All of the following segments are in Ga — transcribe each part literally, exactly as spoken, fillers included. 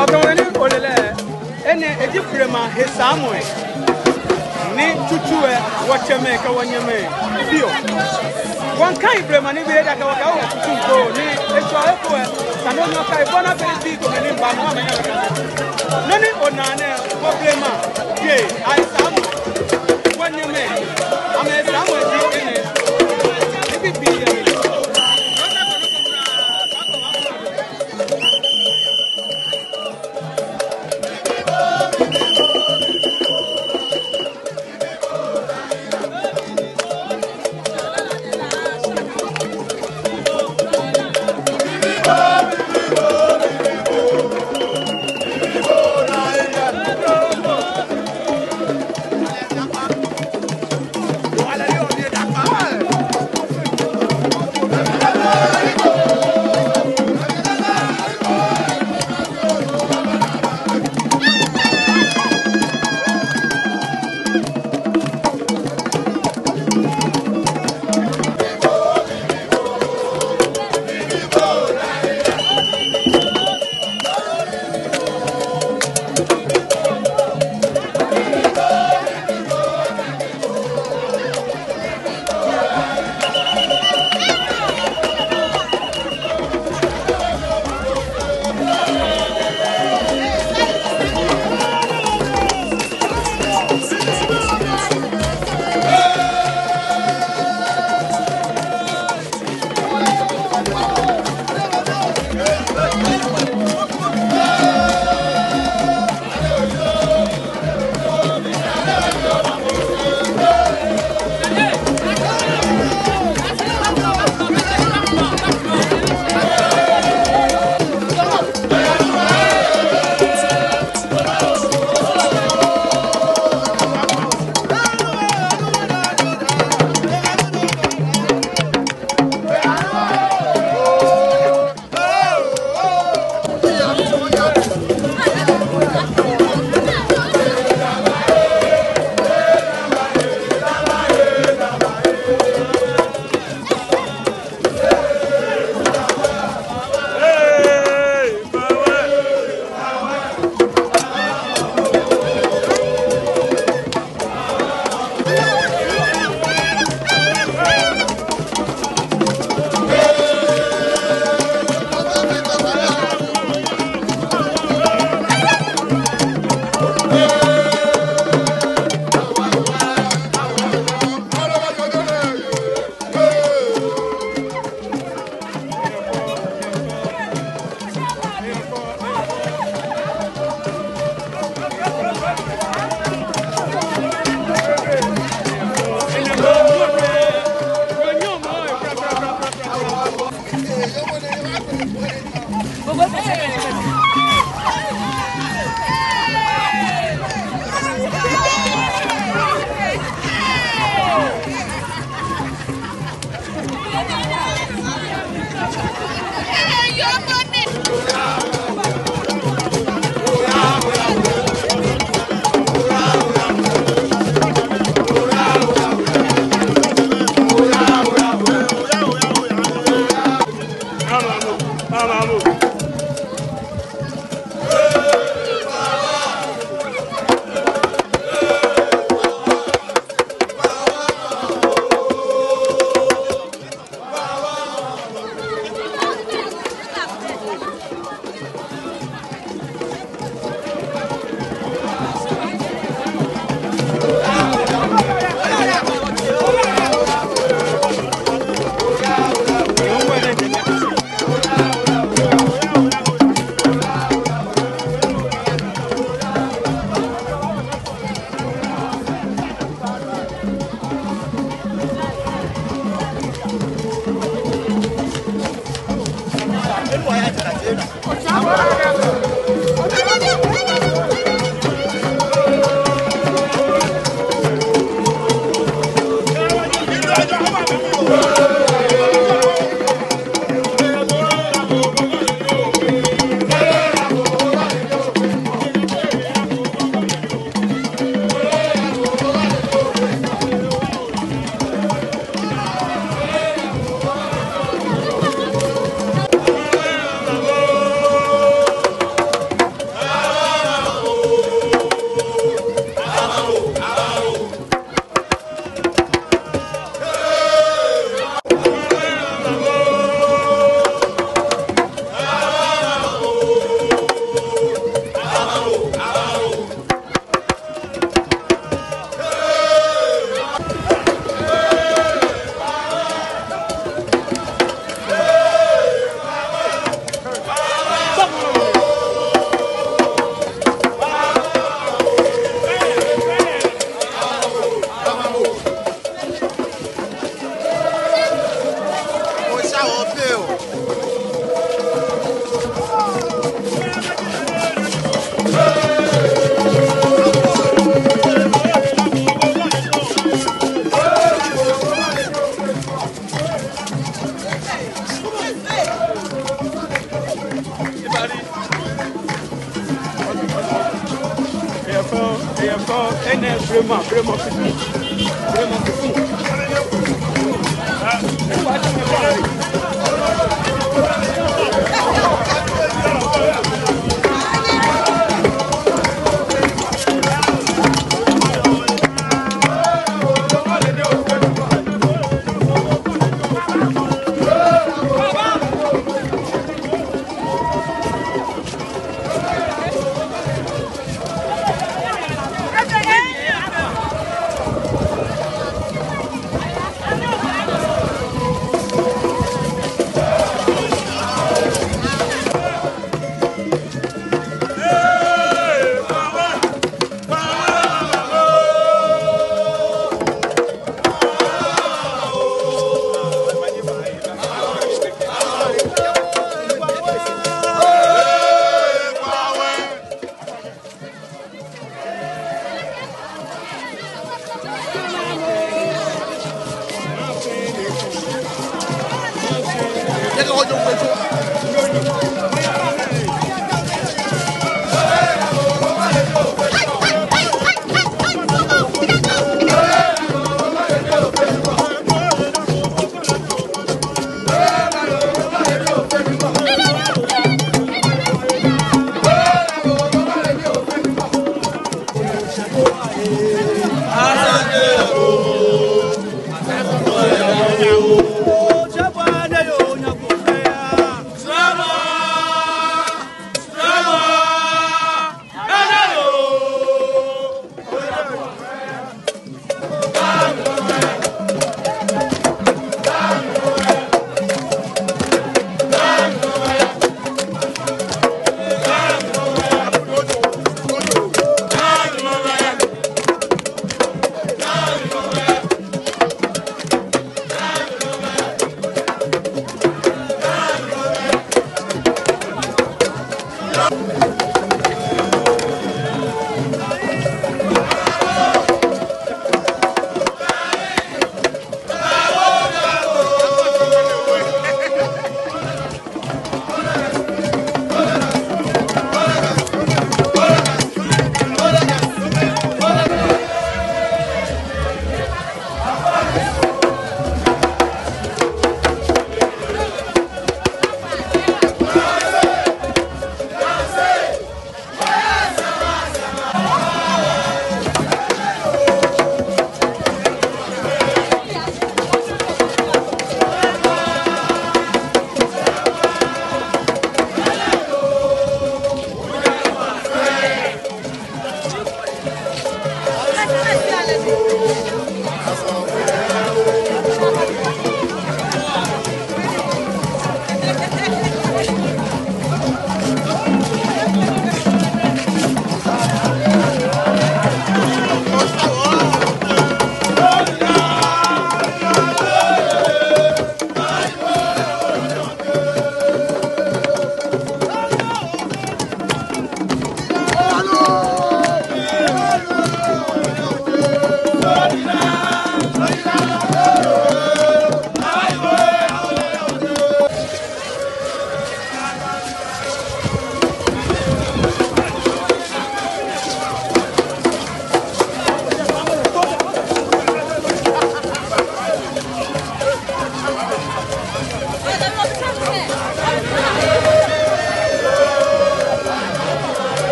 Ɔtɔmɔ ni ole lɛ, enɛ eji blema he saamɔ lɛ. Ni tsutsu lɛ, wɔtsɛmɛi kɛ wɔnyɛmɛi biɔ. Wɔŋkai blema nibii lɛ, daa akɛ wɔkɛ wɔ tsutsu ko ni eshwɛ eko lɛ. Sani onyɛ okai bɔ ni afee nibii komɛi ni baa mli amɛnyɛ amɛkase. Nɔ ni ona nɛɛ, wɔ blema, yei, asaamɔ. Wɔnyɛmɛi, amɛsaamɔ ji enɛ. Nibii bibii yɛ.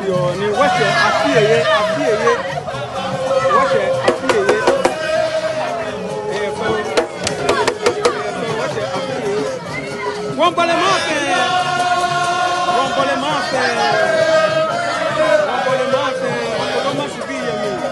Yoo, ni wɔshɛ Afieye, Afieye. Wɔshɛ Afieye. Ɛɛ, fɛɛ. Ɛɛ, fɛɛ, wɔshɛ Afieye. Wɔmiibɔ lɛ mɔɔ fɛɛ. Wɔmiibɔ lɛ mɔɔ fɛɛ. Wɔmiibɔ lɛ mɔɔ fɛɛ. Wɔmiibɔ lɛ mɔɔ fɛɛ.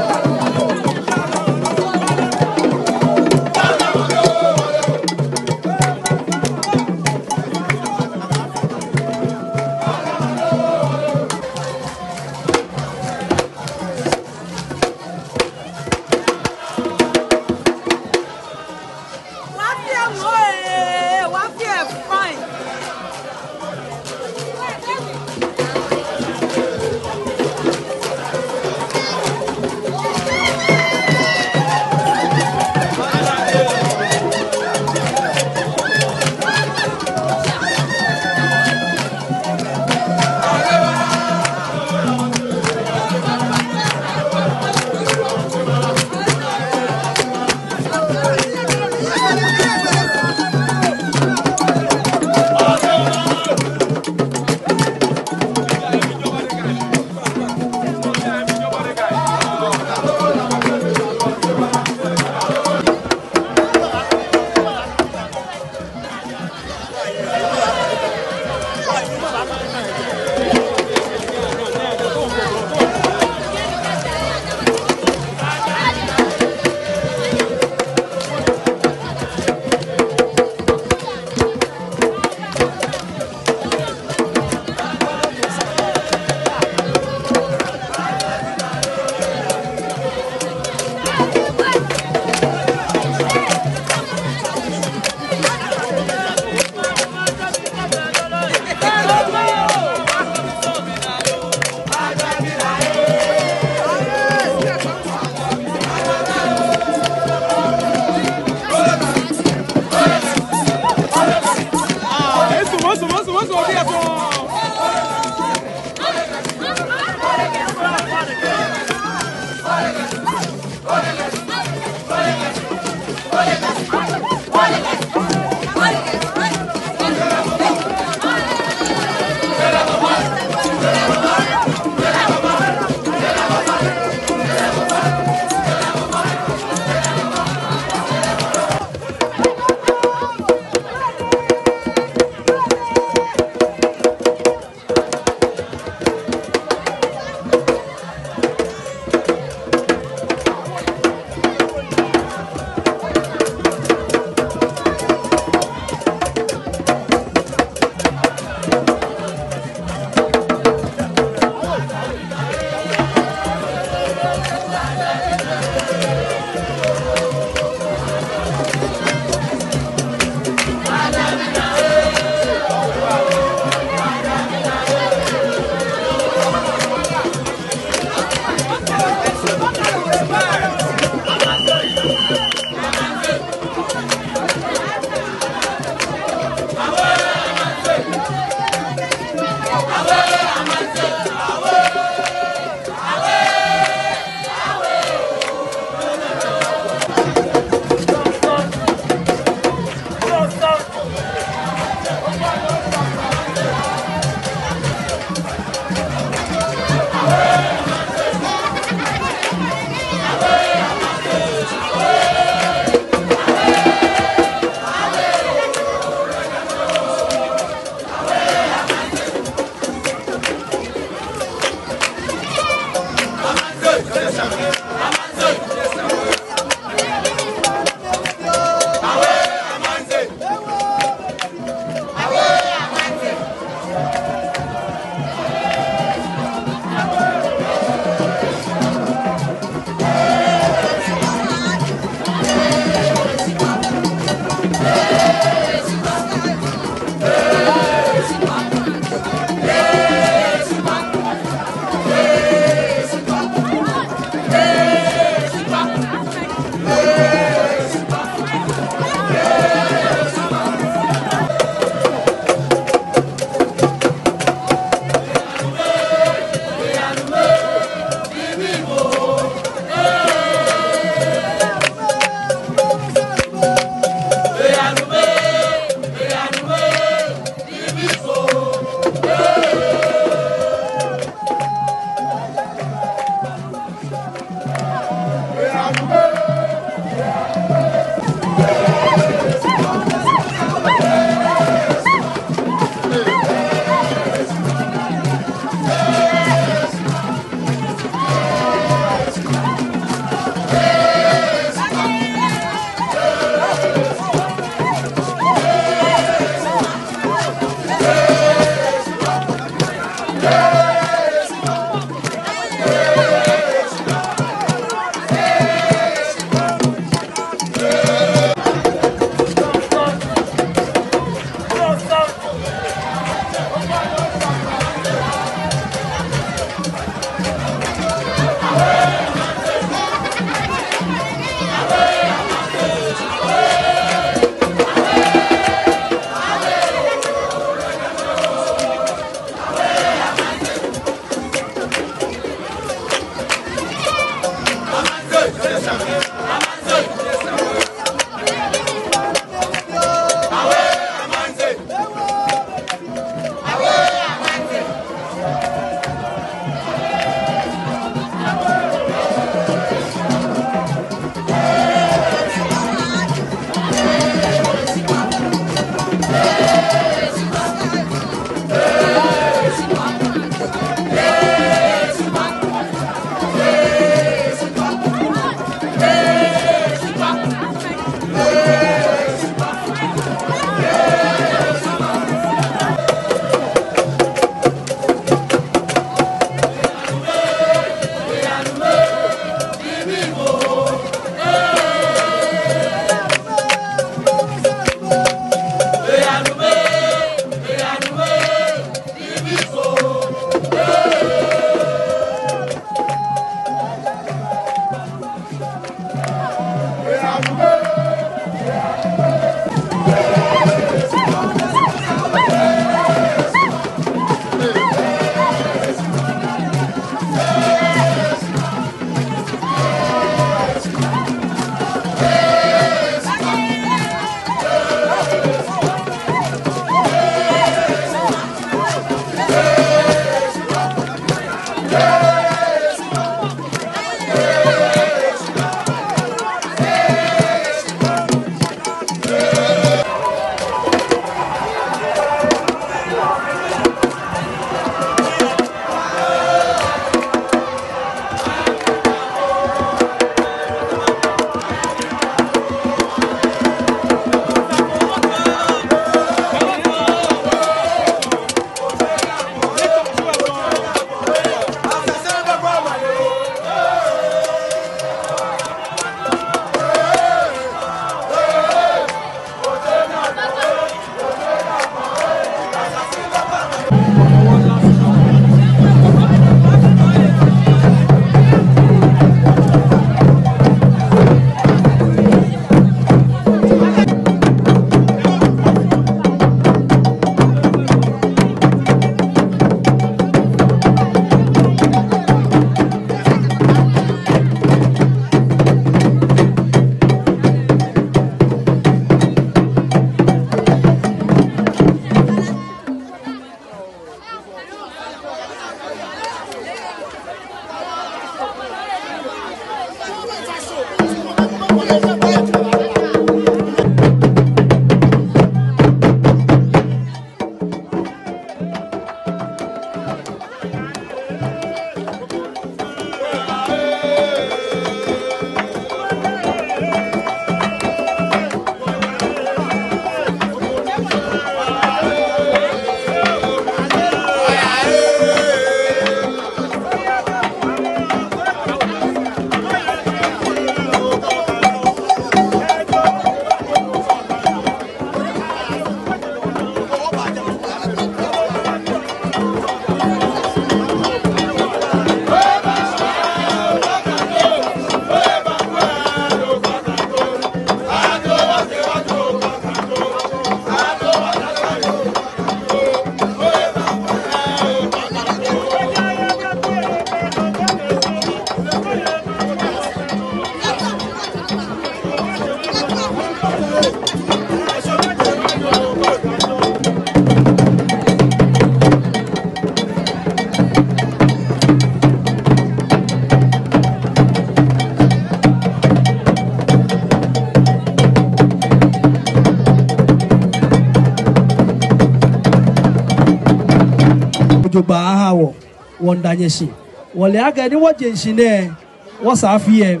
wɔmiida nyɛ shi. Wɔle akɛ ni wɔje shishi nɛɛ, wɔsɛɛ afi lɛ,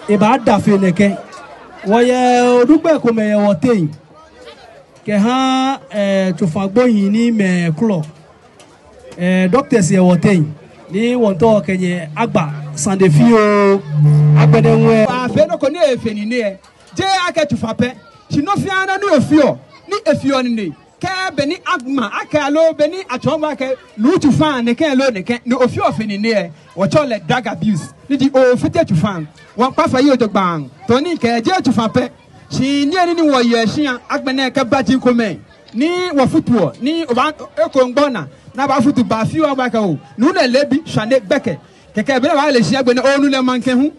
ebaada fe nɛkɛ. Wɔyɛ onukpai komɛi yɛ wɔteŋ. Kɛha, eh, tsofa gbohii ni amɛkwɛɔ, eh, doctors yɛ wɔteŋ. Ni wɔmiitao kɛ nyɛ agba sane fioo. Agbɛnɛ hu, afee nɔ ko ni efe nine lɛ, jeee akɛ tsofa pɛ. Shi nɔ fiaa nɔ ni ofeɔ, ni efeɔ nine. Kɛ be ni aŋma akɛ aloo be ni atsɔɔ bo akɛ, nuu tsofa nɛkɛ loo nɛkɛ, ni ofeɔ fe nine lɛ, wɔtsɛɔ lɛ drug abuse. Ni ji ofite tsofa. Wɔmiikpa fai jogbaŋŋ. Tɔ ni kɛ jeee tsofa pɛ. Shi niyenii ni wɔyɔɔ shia, agbɛnɛ kɛ baaji komɛi. Ni wɔfutuɔ, ni obaa, eko ŋgbɔ naa, ni abaafutu baa fioo abakɛɛ oo, nuu nɛɛ leebi shwane gbɛkɛ. Kɛkɛ be ni obaale shi agbɛnɛ onu lɛ maŋkɛ hu.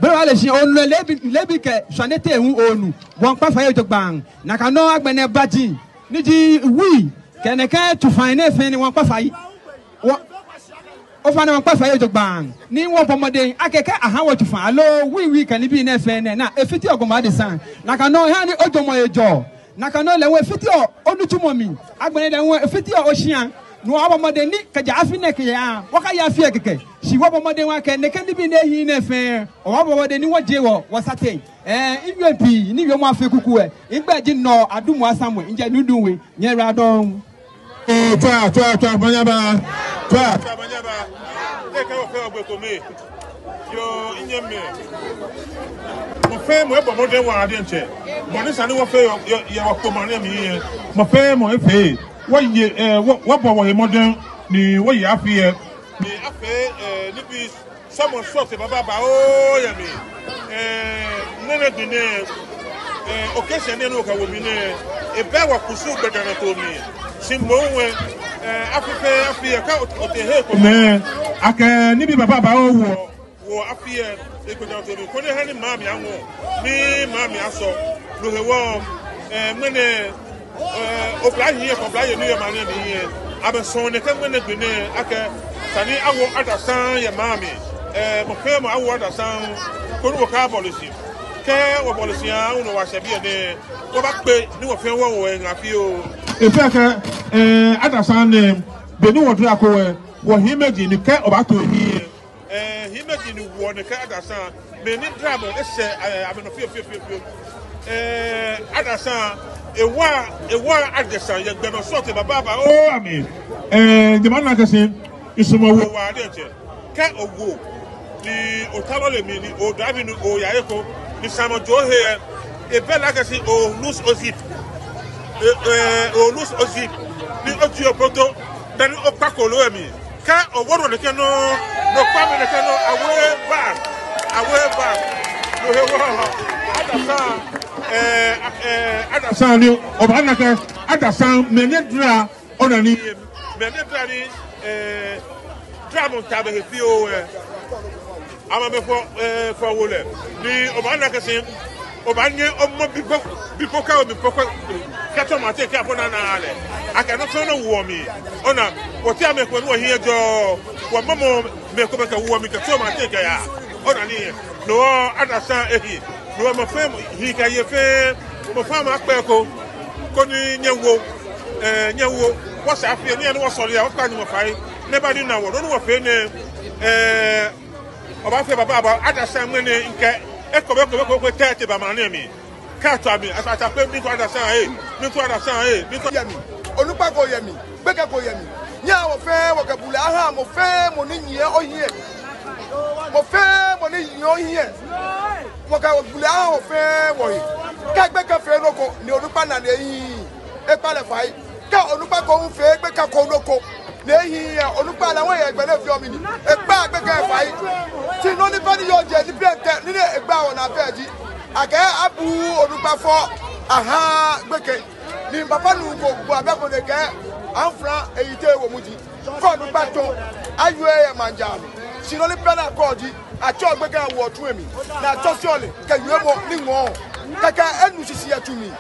Be ni obaale shi onu lɛ leebi, leebi kɛ shwane teŋ hu onu. Wɔmiikpa fai jogbaŋŋ. Nakai nɔŋŋ agbɛnɛ baaji. Ni ji wii. Kɛ nɛkɛ tsofa nɛɛ fɛɛ ni wɔmiikpa fai. Wɔ, ofainɛ wɔmiikpa fai jogbaŋŋ. Ni wɔbɔ mɔdɛŋ akɛ kɛ aha wɔ tsofa aloo wiwi kɛ nibii nɛɛ fɛɛ nɛɛ, ni efiteɔ gbɔmɔ adesa. Nakai nɔŋŋ ehaa ni ojwɛŋmɔ ejɔ. Nakai nɔŋŋ lɛ hu efiteɔ onitsumɔ mli. Agbɛnɛ lɛ hu efiteɔ oshia. Ni wɔbɔ mɔdɛŋ ni kɛjɛ afi nɛɛ kɛyaa, wɔkaya afi lɛ kɛkɛ. Shi wɔbɔ mɔdɛŋ waa kɛ nɛkɛ nibii nɛɛ hiii nɛɛ fɛɛ, wɔbɔ mɔdɛŋ ni wɔje wɔ, wɔsa teŋ. Eh, miwiemɔ pii, ni miwiemɔ afee kuku lɛ. Migbɛi ji Nɔ Adumua Samuel, mijɛ Nudum We, nyɛyiwaladɔŋŋ. Oo, tswa, tswa, tswa, manyɛ aba. Tswa. Tswa, manyɛ aba. Lɛ kɛ wɔfee wɔgbɛ kome. Yoo, minyɛmimɛi. Mɔ fɛɛ mɔ ebɔ mɔdɛŋ waa diɛŋtsɛ. Bɔ ni sa ni wɔfee yɛ, yɛ, yɛ wɔkpɔmɔ nɛɛ mli lɛ. Mɔ fɛɛ mɔ efee. Wɔye, eh, wɔ, wɔbɔ wɔhe mɔdɛŋ. Ni wɔye afi lɛ. Ni afee, eh, nibii sɔɔmɔ srɔtoi babaoo yɛ mli. Eh, ŋmɛnɛ gbi nɛɛ, eh, occasion nɛɛ ni wɔkɛwo mli nɛɛ, ebɛ wɔkusum gbɛjianɔtoo mli. Shi moŋ lɛ, eh, afi fɛɛ afi lɛ kɛ o, otee he komɛi, akɛ nibii babaoo woɔ, woɔ afi lɛ, egbɛjianɔtoo mli. Koni eha ni maŋ mli aŋɔɔ, ni maŋ mli asɔ. No hewɔ, eh, ŋmɛnɛ Eh, oblahii kɛ oblayei ni yɔɔ maŋ nɛɛ mli lɛ, amɛsumɔɔ nɛkɛ ŋmɛnɛ gbi nɛɛ akɛ, esa ni awo adasaŋ yɛ maŋ mli. Eh, mɔ fɛɛ mɔ awo adasaŋ, koni wɔkɛ abɔle shi. Kɛ wɔbɔle shi aahu ni wɔshɛ biɛ nɛɛ, wɔbaakpe ni wɔ fɛɛ wɔwo wɔhe ŋaa fioo. Efee akɛ, eh, adasaŋ nɛɛ, be ni wɔdara ko lɛ, wɔhiimeji ni kɛ obaato hiɛ. Eh, hiimeji ni woɔ nɛkɛ adasaŋ, mɛi ni dara mɔ eshɛ, eh, amɛnɔ fioo, fioo, fioo, fioo. Eh, adasaŋ, ewa, ewa adasaŋ yɛ gbɛ nɔ srɔtoi babaoo amli. Eh, nyɛmɛi ana akɛ shi, misumɔɔ wɔ waa diɛŋtsɛ. Kɛ owo, ni ota lɔle mli, ni oda mli, ni oya he ko, ni shamɔ jo ohe lɛ, ebɛ lɛ akɛ shi o lose o zip. Eh, eh, o lose o zip. Ni oji opoto, dani okpa kooloo lɛ mli. Kɛ owo nɔ nɛkɛ nɔ, ni okpa mli nɛkɛ nɔ, awo bag, awo bag. No hewɔ, adasaŋ, eh, eh, adasaŋ ni, obaana akɛ, adasaŋ, mɛi ni dara, ona ni, mɛi ni dara ni, eh, dara mɔ ta bɛ he fioo lɛ. Amɛ amɛfɔ, eh, fɔ wo lɛ. Ni obaana akɛ shi, obaanyɛ omɔ bi po, bi po kɛ omi po kɛ, kɛtsɔ maŋ teŋ kɛyafɔ naa naa lɛ. Akɛ nɔ fɛɛ nɔ woɔ mli. Ona, wɔteŋ mɛi komɛi ni wɔhiɛ jɔɔɔ, wɔmɔmɔ mɛi komɛi kɛwoɔ mli kɛtsɔ maŋ teŋ kɛyaa. Ona nii lɛ. No hewɔ adasaŋ ehi. No hewɔ mɔ fɛɛ mɔ, hii kɛ yei fɛɛ, mɔ fɛɛ mɔ akpɛ eko. Koni nyɛwo, eh, nyɛwo. Wɔsɛɛ afi lɛ, ni wɔsɔle lɛ, wɔkpa Nyɔŋmɔ fai. Ni eba ni ena wɔ, nɔ ni wɔfee nɛɛ, eh, obaafee babaoo, adasaŋ ŋmɛnɛ mikɛ, eko be ko be ko be ko tɛtɛ ba maŋ nɛɛ mli. Kɛ atswa mi, asa, asa kpe, miitao adasaŋ ee, miitao adasaŋ ee, miitao. Yɛ mli, onukpa ko yɛ mli, gbekɛ ko yɛ mli. Nyɛhaa wɔ fɛɛ wɔkɛ bulɛ aha mɔ fɛɛ mɔ ni nyiɛ ohiɛ. Mɔ fɛɛ mɔ ni nyiɛ ohiɛ. Wɔkɛ bulɛ aha wɔ fɛɛ wɔhe. Kɛ gbekɛ fee nɔ ko, ni onukpa na lɛ ehiii, ekpa lɛ fai. Kɛ onukpa ko hu fee gbekɛ ko nɔ ko, ni ehiii lɛ, onukpa lɛ hu eyɛ gbɛ ni efeɔ mli nii, ekpaa gbekɛ fai. Shi nɔ ni fɛɛ ni yɔɔ jɛi ni biɛ tɛ, ni ni egbaa wɔnaa fɛɛ ji akɛ abu onukpa fɔ aha gbekɛ. Ni papa nuu ko bu abɛ ko ni ekɛɛ, amfra eyiteŋ wo muji. Kɛ onukpa tɔ, awie yɛ maŋ jaa nɔ. Shi nɔ ni pɛ ni akɛɔ ji, atsɛɔ gbekɛ awoɔ tsu lɛ mli, ni atsɔseɔ lɛ kɛ wiemɔ ni ŋɔɔ. Kɛkɛ enu shishi yɛ tsu mli.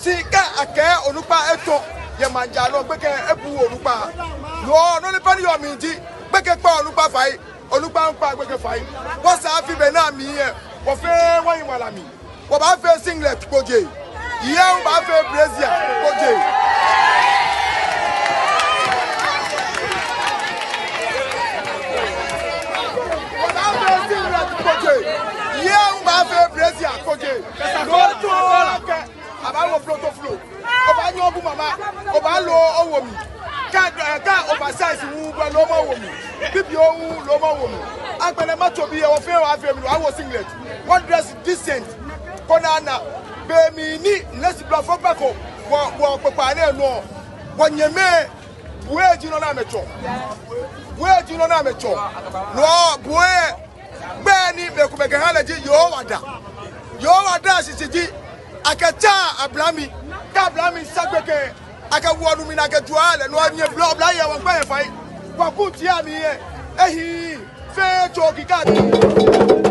Shi kɛ akɛɛ onukpa etɔ yɛ maŋ jaa nɔ, gbekɛ ebuuu onukpa. No hewɔ nɔ ni pɛ ni yɔɔ mli ji, gbekɛ kpaa onukpa fai, onukpa hu kpaa gbekɛ fai. Wɔsɛɛ afi be nɛɛ mli lɛ, wɔ fɛɛ wɔyi wala mli. Wɔbaafee singlet kpojee. Yei hu baafee brassiere kpojee. Oblotoflo. Obaanyɛ obu mama. Obaalo owo mli. Kɛ, eh, kɛ oversize hu, obaalo owo mli. Bibioo hu, lo owo mli. Agbɛnɛ maŋtsɛbii lɛ, wɔfɛɛ wɔfee mli, awo singlet. Wɔ dress decent. Koni ana. Be mli ni, nɛsi blɔfo gbɛko. Wɔ, wɔkpokpaa nɛɛ nɔ. Wɔnyɛmimɛi. Bue ji nɔ ni amɛtsɔɔ. Bue ji nɔ ni amɛtsɔɔ. No, bue. Gbɛi ni mɛi komɛi kɛha lɛ ji Yehowa daa. Yehowa daa shishi ji, akɛ tsa abla mli, kɛ abla mli sa gbekɛ, akɛ wo nu mli ni akɛ jua lɛ, no nyɛ blɔ abla yɛ wɔgbɛ yɛ fai. Kwaku tia mi yɛ, ehi, fɛɛ tso kika.